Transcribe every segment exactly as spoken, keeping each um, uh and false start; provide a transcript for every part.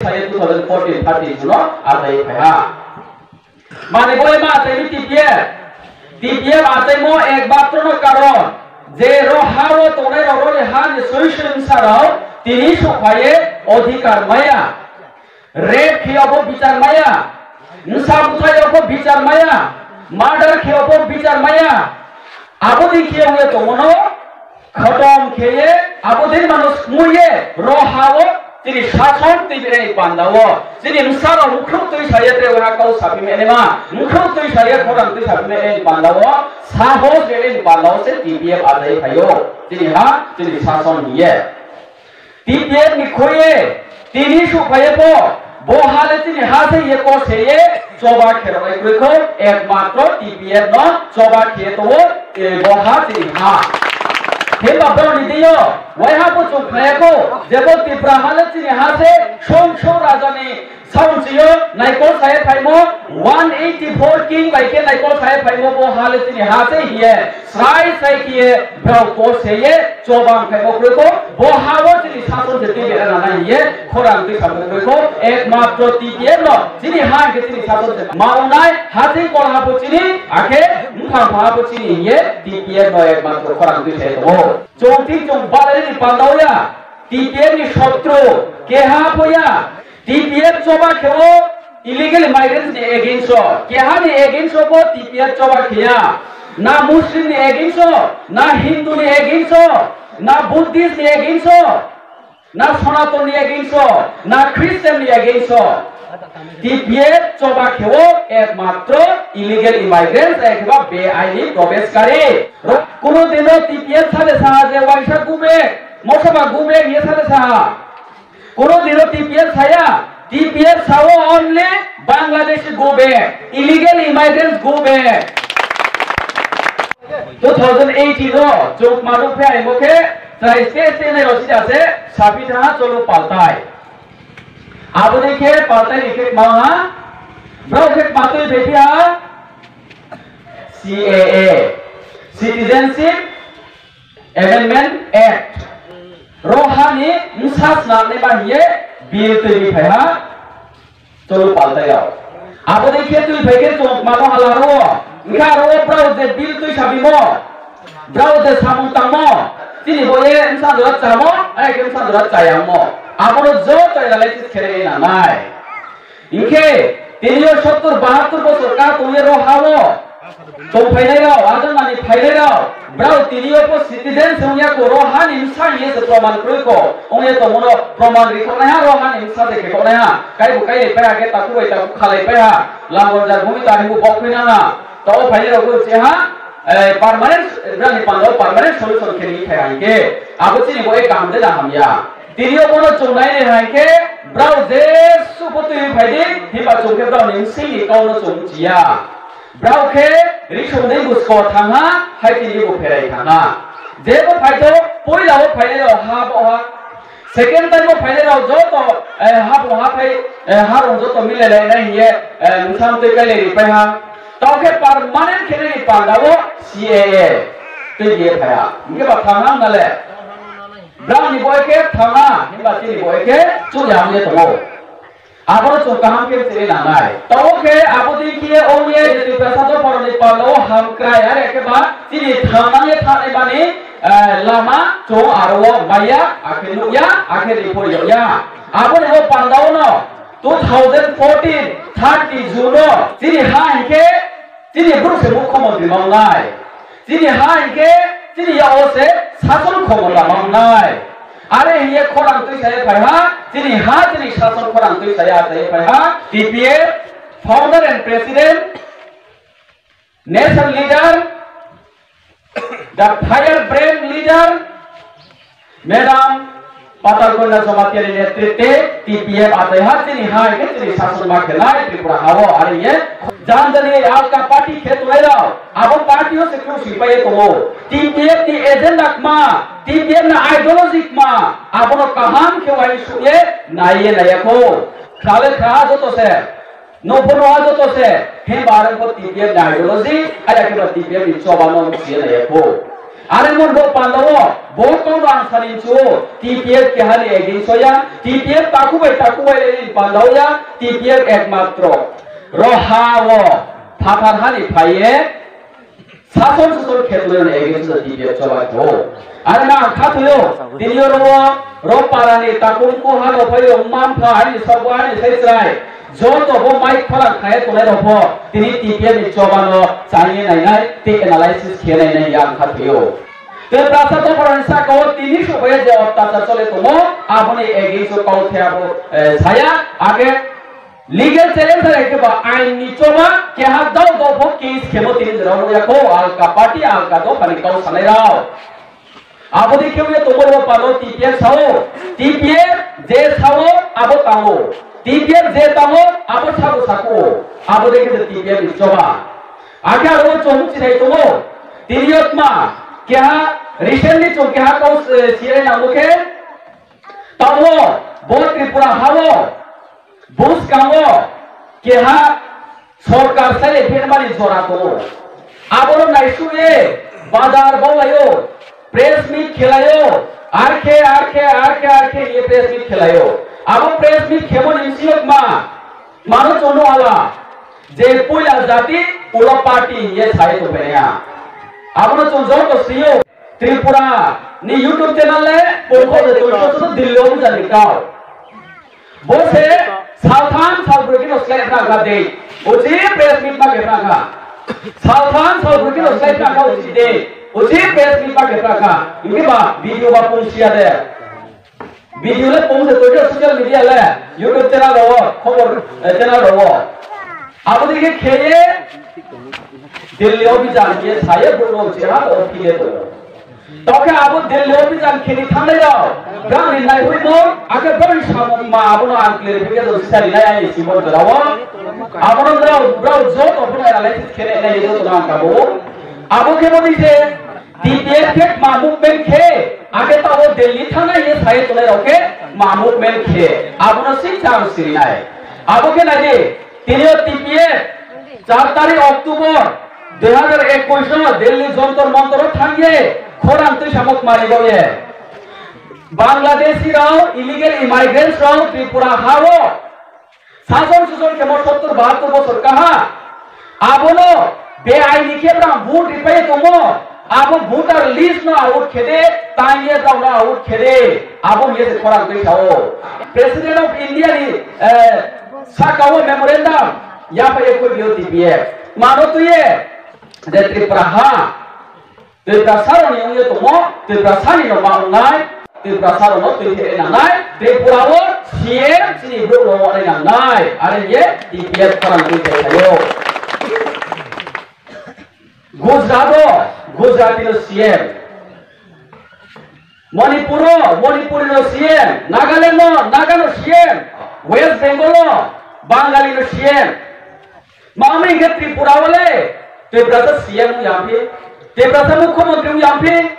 Sai two thousand fourteen thirty juno achai phaiha. Mani boi ma achai T P F. T P F achaimo ekmatro no karon je ro ha o tongnai rok roni ha ni soi soi bwsa rok tini sokphaiye odhikar maya. Rape khiya bo bichar maya. Nsa buthai bo bichar maya. Murder khiya bo bichar maya. Abo di khiya wngya tongono. Khotom kheye, abo din mano smuye, ro ha o, tini sason tibireni panda o. Tini msaro mukhruk twi saye tre ha kau sapi me enema, mukhruk twi saye khorang twi sapi me eni panda o, sahos re eni panda o se T P F adai phayo. Tini ha, tini sason hiye. T P F ni khoye, tini sukhaye po, bo hale tini ha se ye ko se ye, choba kherok ai koi ko, ekmatro T P F no choba khe to o, e, bo ha tini ha. Himba boni diyo, wai ha bo chuk khaya ko, je bo Tipra hale tini ha se, song song raja ni, Saunchiyo naikol saye phaimo, one eighty four king bai khe naikol saye phaimo bo hale tini ha se hiye, srai srai khiye, brao ko seye, chobang khaimo kroi ko, bo ha o tini sason se tini era nana hiye, khorang twi sabo kroi ko, ekmatro T P F no, tini ha ke tini sason se, ma unai, ha tini kol ha bo tini, akhe, mphang pha bo tini hiye, T P F no ekmatro khorang twi saye tongo. Chong twi chong balai ni pandao ya, T P F ni sotro, keha po ya, T P F choba khe o illegal migrants ni against o, keha ni against o bo T P F choba khe ya. Na Muslim ni against o, na Hindu ni against o, na Buddhist ni against o, na Sanatan ni against o, na Christian ni against o. T P F choba khe o ekmatro illegal immigrants, ekhe ba beaini probeshkari. Kono dino T P F sale saha je waisa gubek, mosoba gubek ye sale saha. Kono dino T P F saya, T P F sao only Bangladeshi go back, illegal immigrants go back. Two thousand eighteen o chuk manuk phai mo khe trai state state nai rosi ase sapi tha cholo paltai. Abo de khe paltai ni khe ma ha, bro khe patoi beti ha C A A, Citizenship Amendment Act. Rohani msa snamni ba hiye bill twi phai ha. Cholo paltai rok. Abo de khe twi phai khe chwng mano hala ro. Wngkha aro brao je bill twi sabimo. Brao je samung tangmo. Chini bo ye msa dora chamo, ai khe msa dora chayangmo. Abono joto analysis khere nanai. Hinkhe, tini o sottor bahattor bosor ka tongwi ro ha o. Tong phainai rao, ajang nani phainai rao. Brao tini o po citizen se wngya ko, ro hani msa hiye se proman kroi ko. Wngya tongmo no proman rikhoknai ha, ro hani msa se khikhoknai ha. Kaibu kai pai ha khe taku bai taku khalai pai ha. Lamor jar bumi tani bu bok phaina ha. Tao phainai rao ko se ha. Eh, permanent, brani pando permanent solution khe ni khai ha hinkhe. Abo chini bo e kaham de na hamya. Tini o bono chwng nai nai hai khe brao jesu bo twi phai di, himba chwng khe brao ni bwswk ni kau no chwng chiya. Brao khe risong dei bwsko thang ha, hai tini bo pherai thang ha. Je bo phai to, poila bo phai nai rao ha bo ha. Second time bo phai nai rao joto, eh, ha bo ha phai, eh, ha rong joto mile lai nai hiye, eh, bwsang twi kai lai ri pai ha. Tao khe permanent khe nai ni panda o C A A twi biye phai ha. Hingke ba thang ha na le. Brao ni boi khe thangna, himba chini boi khe chuli hamya tongo. Abono chwng kaham khe chini nangnai. Tamo khe abo dei khe ongye je Tiprasa dopharokni panda o hamkrai are khe ba chini thangnangye thangnai mani, eh, lama chwng aro o maya, akhe nukya, akhe report yokya. Aboni o panda o no two thousand fourteen thirty June o chini ha hinkhe Chini borok se mukhyamantri ma wngnai. Chini ha hinkhe chini yago se sason khomota ma wngnai. Are hiye khorang twi saya phai ha, chini ha chini sason khorang twi saya achai phai ha. T P F founder and president, nation leader, the firebrand leader, Madam Patal Kanya Jamatia ni netritwe T P F achai ha chini hai khe chini sason ma khe nai Tripura ha o. Are ye jani jani alka party khe tongnai rao abo party o se khrusi pai tongo. T P F ni agenda kma, T P F ni ideology kma, abono kaham khe uansuk ye nai ye nai ya kho. Khale kha joto se. Nokphuru o joto se, himba ang khe T P F ni ideology, aya khe T P F ni choba no siya nai kho. Are mon bo pandao, bo kono ang sani chuo, T P F kehani against o ya, T P F taku bai taku bai le ni pandao ya, T P F ekmatro. Roha o, phathar hani phaiye, sason suson khetlo ni against o T P F choba kho. Are na ang khathoyo, tini oro o, ro parani takum ko hano phayo, mam pha ani sobo ani sai chrai. Joto bo mai khorang khai tonai rok bo tini T P F ni choba no chani nai nai tei analysis khe nai nai yang kha thio. Tei Prasa Dopharani saka o tini sobai je ottachar chole tongo, aboni against o kau the abo, eh, saya age legal challenge hai khe ba ain ni choba keha dao dao bo case khemo tini jora ya ko alka party alka dophani kau sanai rao. Abo de khe wngya tongo bo palo T P F sao. T P F je sao abo tango. T P F je tango abo sabo sako. Abo de khe T P F ni choba. Akhe aro chomuk chinai tongo. Tini yotma keha recently chong keha kau, eh, sirai nango khe. Tamo bo Tripura hao. Bwskango keha sorkar sai phenmani jora tongo. Abono naisugwi bazar bolaio, press meet khelaio, arkhe, arkhe, arkhe, arkhe ye press meet khelaio. Abo press meet khemoni siyok ma, mano chono ala, je puila jati ulo party ye sai tongphainaiya. Abono chwng joto sio. Tripura ni YouTube channel le pokho de tongkho sono Delhi o bujani kau. Bo se saltham salbrui kino slide na ga de. Uchi press meet ma ke na ga. Saltham salbrui kino slide na ga uchi de. Uchi press meet ma ke na ga. Ingi ba video ba pung sia de. Video le pung se tojo social media le YouTube channel ro khobor, eh, channel ro. Abo de ke kheye Delhi o bijan ye saye bro se ha o phile to. Tokhe abo Delhi o bijan khini thangnai rao, brang ni nai hui mo, ake brang samung ma abono ang clarification sari nai ani simon jora o. Abono brao, brao joto phunai ralai khene nai joto nang kabo. Abo khe bo ni se T P F khe ma movement khe, ake ta o Delhi thangnai ye saye tonai rao khe ma movement khe. Abono sing chang siri nai. Abo khe nai de, Tini o T P F char tarik October dui hajar ekush no Delhi Jantar Mantar o thangye khorang twi samok mari baoye. Bangladeshi rao illegal immigrants rao Tripura ha o sason suson khemo sottor bahattor bosor kaha. Abono beaini khe brang vote ripai tongo. Abo voter list no out khede, tangye brang no out khede. Abo ye se khorang twi sao. President of India ni, eh, saka o memorandum yaphai khe B O T P F. Mano tuye de Tripura ha. Tripura saro ni ongye tongo, Tripura sani no ma ongnai, Tripura saro no twi the nangnai, Tripura o C M chini bro no ongnai nangnai. Are ye T P F khorang twi sao. Gujarat o Gujarati no C M. Manipur o Manipuri no C M, Nagaland o Naga no C M, West Bengal o Bangali no C M. Mami ke Tripura o le Tiprasa C M yang phi, Tiprasa Mukhyamantri yang phi.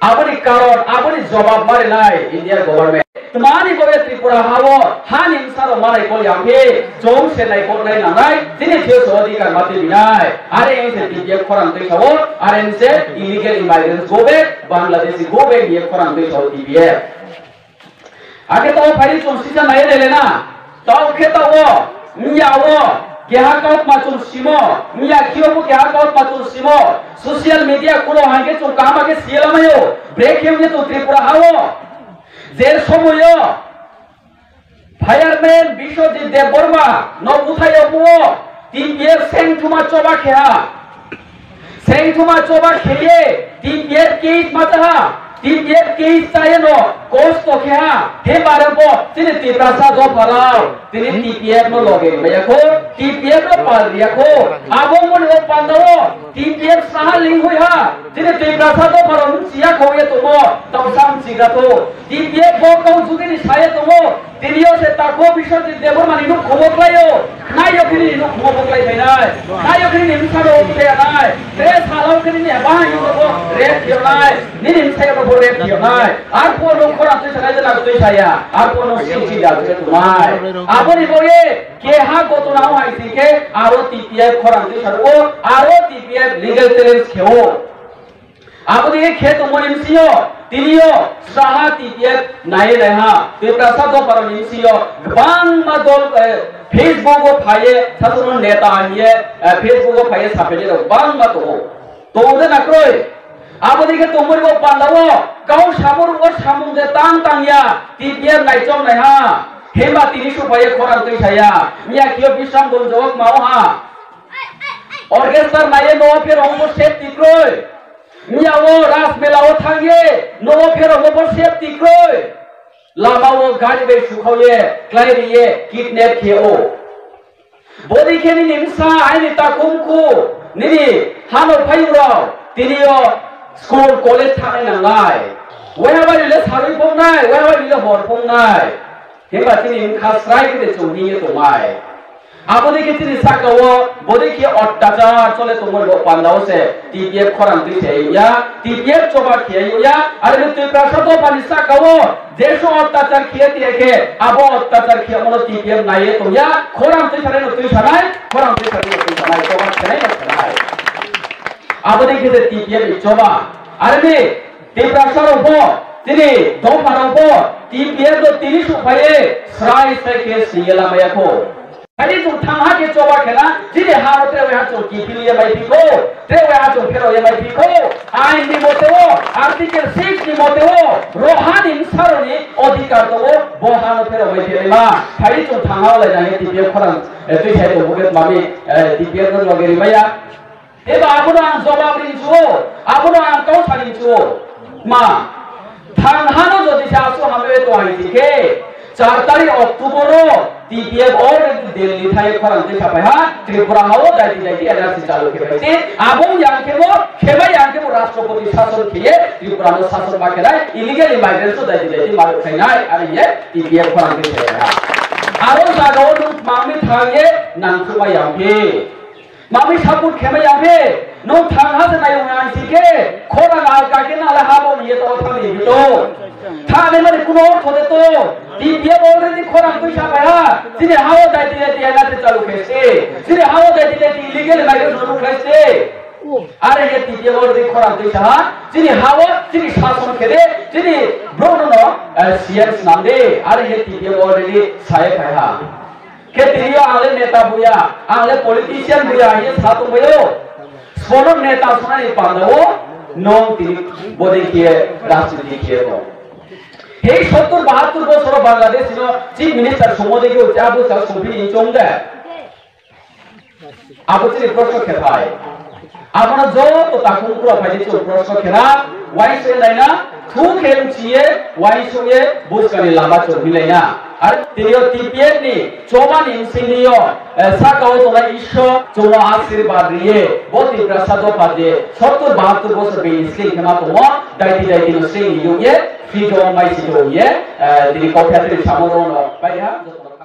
Aboni karon, aboni jawab mari nai India government. Tmani bobe Tripura hao, hani bwsarok malai kol yangphi, chwng se naikolnai nangnai, chini thwiyo se odhikar ma twi rinai. Are wngse T P F khorang twi sao, are wngse illegal immigrants go back, Bangladeshi go back hiye khorang twi sao T P F. Ake tao phaidi chwng sisa nai rele na. Tao khe tao, mya o, keha kautma chwng simo, mya khio bo keha kautma chwng simo. Social media kulo hai khe chwng kaham khe siyala mayo. Break khe wngya chwng Tripura hao. Je somoyo Fireman Biswajit Debbarma no bwthaio buo T P F sengthuma choba kheha. Sengthuma choba kheye T P F case machaha, T P F case chayeno kosto kheha, he bare bo chini Tiprasa dopharao, tini T P F no loge rimayakho, T P F no pal riyakho, abo moni o pandao, T P F saha linghui ha, chini Tiprasa dopharao nung chiya khoye tongo, tongsa mchiga tho, T P F bo kau jugini saye tongo, Tini o se tako Biswajit Debbarmani nuk khumo khlaio, khnaio khini nuk khumo bo khlai phainai, khnaio khini ni bwsano o khlai anai, tre salao khini ni bahai nuk bo rep khionai, nini bwsai bo rep khionai, ar po nuk khora twi sanai jela twi saya, ar po nuk sing sing da twi tunai. Aboni bo ye keha gotona o hai sing khe aro T P F khorang twi saro, aro T P F legal challenge kheo. Aboni khe tongmani bisingo tiniyo sraha T P F naiye naiha Tiprasa dopharokni bisingo kwbangma dol, eh, Facebook o phaiye sasono neta hiye, eh, Facebook o phaiye saphaini rok kwbangma tongo. Tongo de na kwrwi? Aboni khe tongmani bo pandao kau samung o samung de tang tang ya T P F naichom naiha. Himba tini suphaiye khorang twi saya. Miya khiyo Bisram Gunjok mao ha. Orchestra naiye no phero bo safety kwrwi. Miya o Ras Mela o thangye no phero bo safety kwrwi. Lama o gari bai sukhaoye, klai riye, kidnap khe o. Bodi khe nini bwsa aini takhumkhu, nini hano phayungrok, tini o school, college thangnai nanglai. Waiha bai nile sarwi phongnai, waiha bai nile hor phongnai. Himba chini wngkha srai khe de chwng hwnwi tongnai. Aboni khe chini saka o bodi khe ottachar chole tongmani bo pandao se T P F khorang twi se ya, T P F choba khe ya, aro ni Tiprasa dophani saka o jesu ottachar khiye tiya khe abo ottachar khiya mono T P F naiye tongya, khorang twi sanai no twi sanai, khorang twi sanai no twi sanai, choba khenai no khenai. Aboni khe de T P F ni choba, aro ni Tiprasa rok bo, chini dopha rok bo, T P F no tini suphaiye srai srai khe singye lamaya kho. Haini chwng thangha khe choba khena, chini ha no trewi ha chwng kiphil ye mai phikho, trewi ha chwng phero ye mai phikho, ain ni mote o, article six ni mote o, rohani bwsaroni odhikar tongo, bo ha no phero mai philai ma. Haini chwng thangha olai nai T P F khorang, eh, twi sai tongo khe mami, eh, T P F no loge rimaya. Eba abono ang jobab rinsuo, abono ang kau sarinsuo. Ma, thang hano jodi se asu hambe to hai sikhe, char tarik October o T P F already Delhi thai khorang twi sapai ha, Tripura hao daiti daiti N R C chalu khe bai. Te abo yang khe bo, khe bai yang khe bo Rashtrapati sason khiye, Tripura no sason ma khe nai, illegal immigrants o daiti daiti maru khainai, ani ye T P F khorang twi sapai ha. Aro jaga o nuk mangni thang ye nang thuma yang phi. Mami support khema ya phe, no thang ha se nai wng ang si khe, khora na ka khe na le ha bo ni ye to thang ni to. Thang ne mani kuno ortho de to, T P F already khora twi sa kha ya, chini ha o dai ti dai ti na te chalu khe se, chini ha o dai ti dai ti illegal migration ru khe se. Are ye T P F already khora twi sa ha, chini ha o, chini sason khe de, chini bro no no, eh, C M snam de, are ye T P F already sa ye khai ha. Khe tini o ang le neta buya, ang le politician buya, ang ye sa tongbaio. Sono neta sonani pandao, nong tini bodi khe rajniti khe tong. Hei sottur bahattur bosoro Bangladesh no Chief Minister somo de khe ucha busa sopi ni chong de. Abo chini proshno khe phai. Abono joto takhum kura phaidi chwng proshno khena, uaisuk laina, thuk khe mchiye, uaisuk ye, buskani lama chwng hilaina. Ar tini o T P F ni chobani msingni o, eh, saka o tongnai Ishwar chwngno ashirbad riye, bo Tiprasa dopha je, sottur bahattur bosor bini sling khema tongo, daiti daiti no sling yungye, frijo mai si yungye, eh, tini kauphiatri samo rono, pai ha, joto